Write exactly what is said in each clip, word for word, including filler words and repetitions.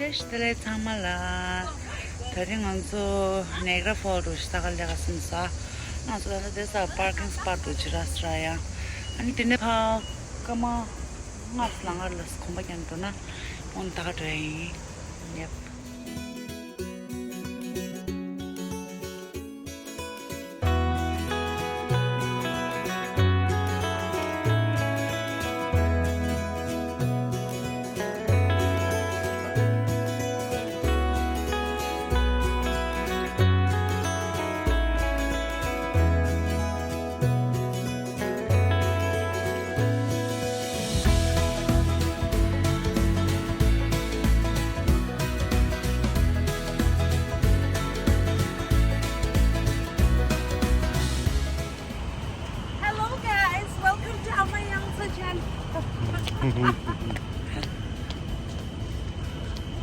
བདེ་ལེགས་ཚང་མ་ལ། ད་རིང་ང་ཚོ་ནེག་ར་ཕོལ་དུ་ཤ་ཁ་ལས་ཀ་སོང་ས། ང་ཚོ་ད་ལྟ་དེ་ས་པར་ཀིང་སི་པོཊ་དུ་ཅི་ར་སི་ར་ཡ། ཨ་ནི་དེ་ནས་ཕ་སྐར་མ་ལྔ་ལ་ང་ལ་གོམ་པ་རྒྱག་འགྲོ་ན་འོང་ད་ག་འགྲོ་ཡ་ཡིན། ཡེབ། Hello guys, welcome to Ama Yangtze channel.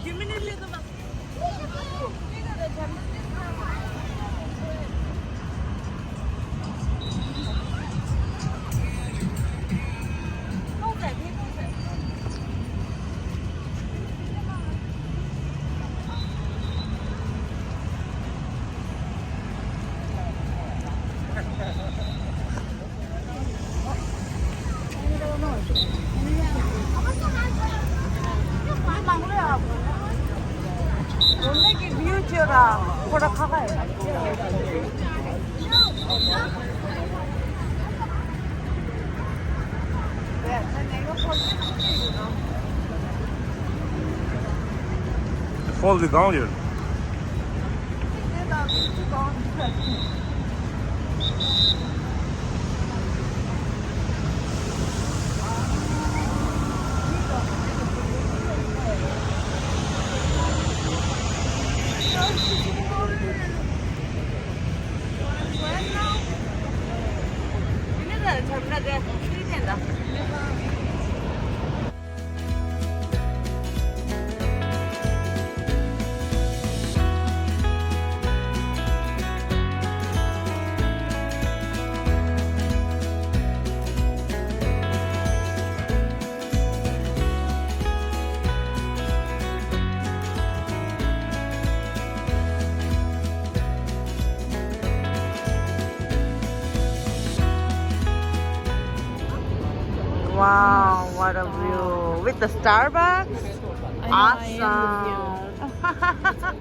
Give me a little bit. ཕོལ་འདི་གང་ཡོད། Wow, what a view with the Starbucks. I know, I am the view. Awesome.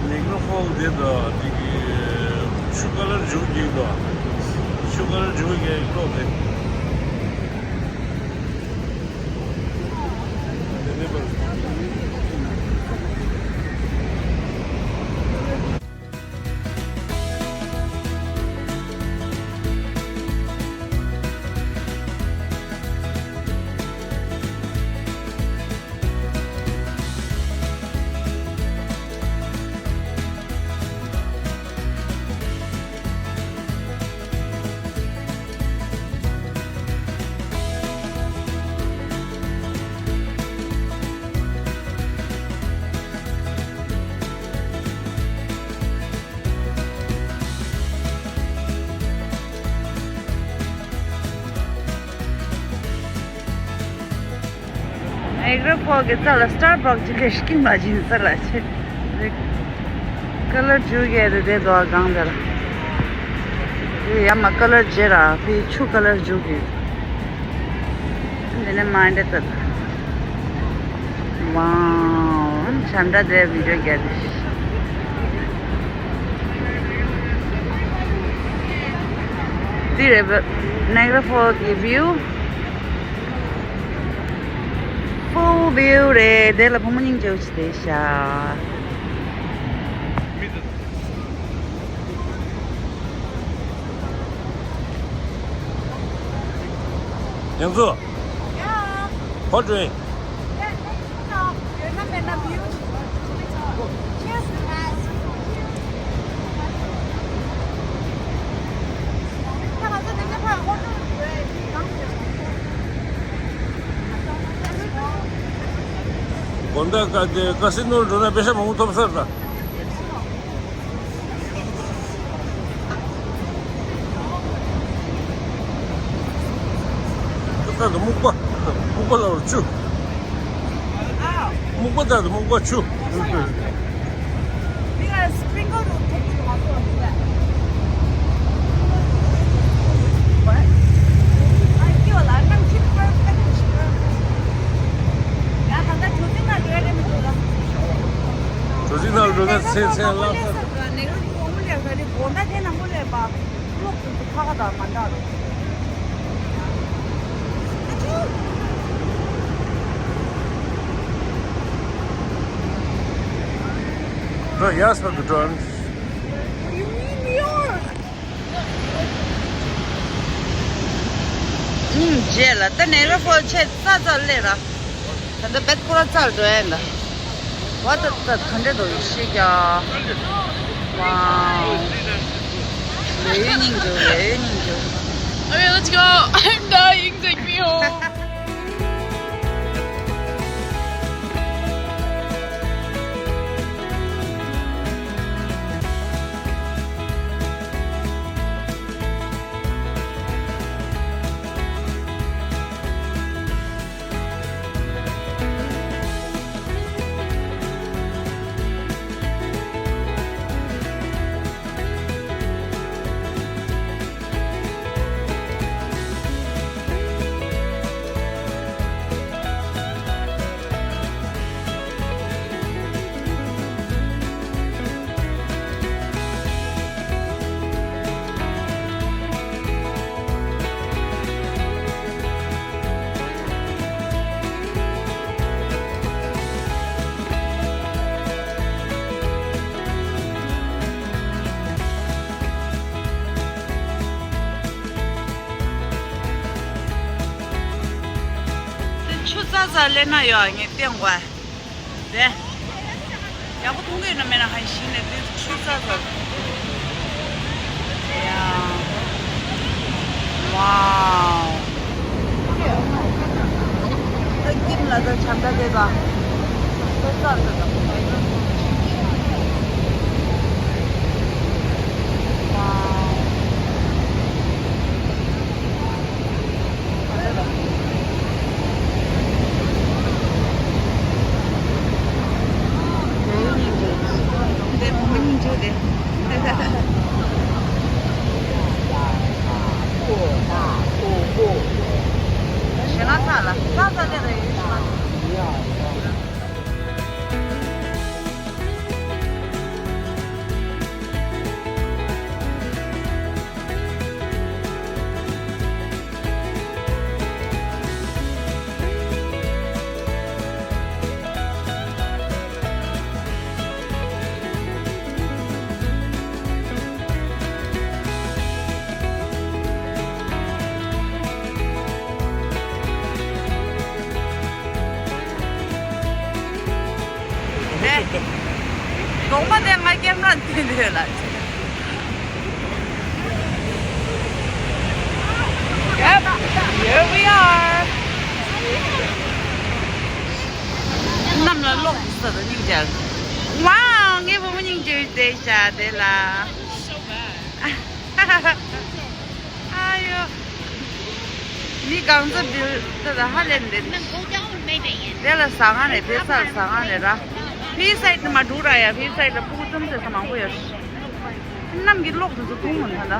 ནེག་རོ་ཕོལ་དེ་དང་དེ་གི་ཆུ་ཀ་ལར་འཇུག་གི་འདུག་ཆུ་ཀ་ལར་འཇུག་གི་ཀློག་དེ། དེ་ནས་པར། ཨེ་གྲ་ཕོག་གི་རྩ་ལ་སི་ཊར་བག་ཅིག་ལས་སྐྱིད་མ་བྱིན་ས་ལ་ཆེ། ཀ་ལར་འཇུག་ཡས་རེད་དེ་དོ་གང་དེར། ཡ་མ་ཀ་ལར་བརྗེ་ར་ཕི་ཆུ་ཀ་ལར་འཇུག་གི། འདི་ནས་མ་འདྲ་ཏོ། ཝའོ། བྱམས་བརྡ་དེ་བི་ཌིའོ་རྒྱག་གི། འདི་རེད་པ། ནེག་ར་ཕོལ་གྱི་བིའུ། ཕུལ་བིའུ་རེད། དེ་ལ་བུ་མོ་སྙིང་རྗེ་བོ་ཞིག་བསྡད་ཤག་ཡང་ཚུ། ཧོ་ཀྲུའེ། ཡོད་ན་མེད་ན་བིའུ། དགོང་དག་ཀ་དེ་ཀ་སི་ནོར་འགྲོ་ན་པེ་ཤ་མང་པོ་ཐོབ་ས་རེད་ད། ད་ལྟ་སྨུག་པ། སྨུག་པ་ལ་བར་ཆུ། སྨུག་པ་ད་ལྟ་སྨུག་པ་ཆུ། འདི་ལ་སི་པི་རིང་རོལ་ཐོབ་ཀྱི་མ་གཏོགས་འདི་ལ། ཨ་སྐྱོ་ལ་གནམ་གཤིས་པར་ཕེག་ཏུ་ཞིག་ར། ཡ་ད་ལྟ་གྲུ་གཟིངས་ནང་འགྲོ་ཡ་རེད་མི་འདུག་ལ། གྲུ་གཟིངས་ནང་འགྲོ་ན་ཚེ་ཚེ་ལ་ས་ནེ་རུ་གོང་ལས་ས་རེད་དགོང་དག་དེ་ནང་པོ་ལས་པ། གློག་དེ་ཚོ་ཁ་ཁ་དང་མ་འདྲ་རོ། འགྲོ་ཡག་པོ་འགྲོ། ཨུམ། རྗེས་ལ་ད་ནེ་རོ་ཧྥོལ་ཆེ་ཙག་ཙག་སླེབས་ར། ད་ལྟ་བེད་ཁོ་ར་ཙག་འགྲོ་ཡ་ཡིན་ད། What the, the, ག་འདྲ་འདུག་ཤེས་ཀྱང་། Wow. ལས་ཡོད་སྙིང་རྗེ། ལས་ཡོད་སྙིང་རྗེ། Okay, let's go. I'm dying. Take me home. དེ་ཆུ་ཙག་ཙག་སླེབས་ན་ཡོད་ངས་བསྟན་དགོས། དེ། ཡག་པོ་མཐོང་གི་ཡོད་ན་མེད་ན་ཧ་ཤི་ནས་དེ་ཆུ་ཙག་ཙག་ཡ། Wow. ད་ཀིམ་ལ་ད་ཆམ་ད་དེ་ད། ད་ཙག་ཙག་ད། Wow. དེ། གོང་མ་དེ་ང་ཀེམ་ར་འཐེན་དེ་ལ། Yep, here we are. གནམ་ལ་གློག་ས་དང་སྙིང་རྗེ། Wow, ངའི་བུ་མོ་སྙིང་རྗེ་བསྡད་ཤག་དེ་ལ། ཨ་ཡོ། མི་གང་ཚ་བིལ་ད་ད་ཧ་ལས་འདི། དེ་ལ་ཟ་ཁང་རེད། ཕེ་ས་ལ་ཟ་ཁང་རེད་ར། ཕི་སའིད་ནི་མ་འགྲོ་ར་ཡ། ཕི་སའིད་ལ་ཕྲུ་གུ་ཙམ་ཟེར་ས་མང་པོ་ཡོད། གནམ་གྱི་གློག་དེ་ཚོ་མཐོང་མོ་ད་ད།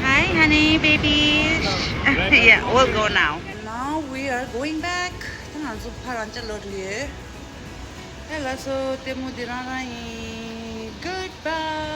Hi, honey, baby. Yeah, we'll go now. Now we are going back. ད་ང་ཚོ་ཕར་རང་ཅག་ལོག་འགྲོ་ཡོད། ཧེ་ལ་སོ། ལྟད་མོ་འདི་རང་རང་ཡིན། Goodbye.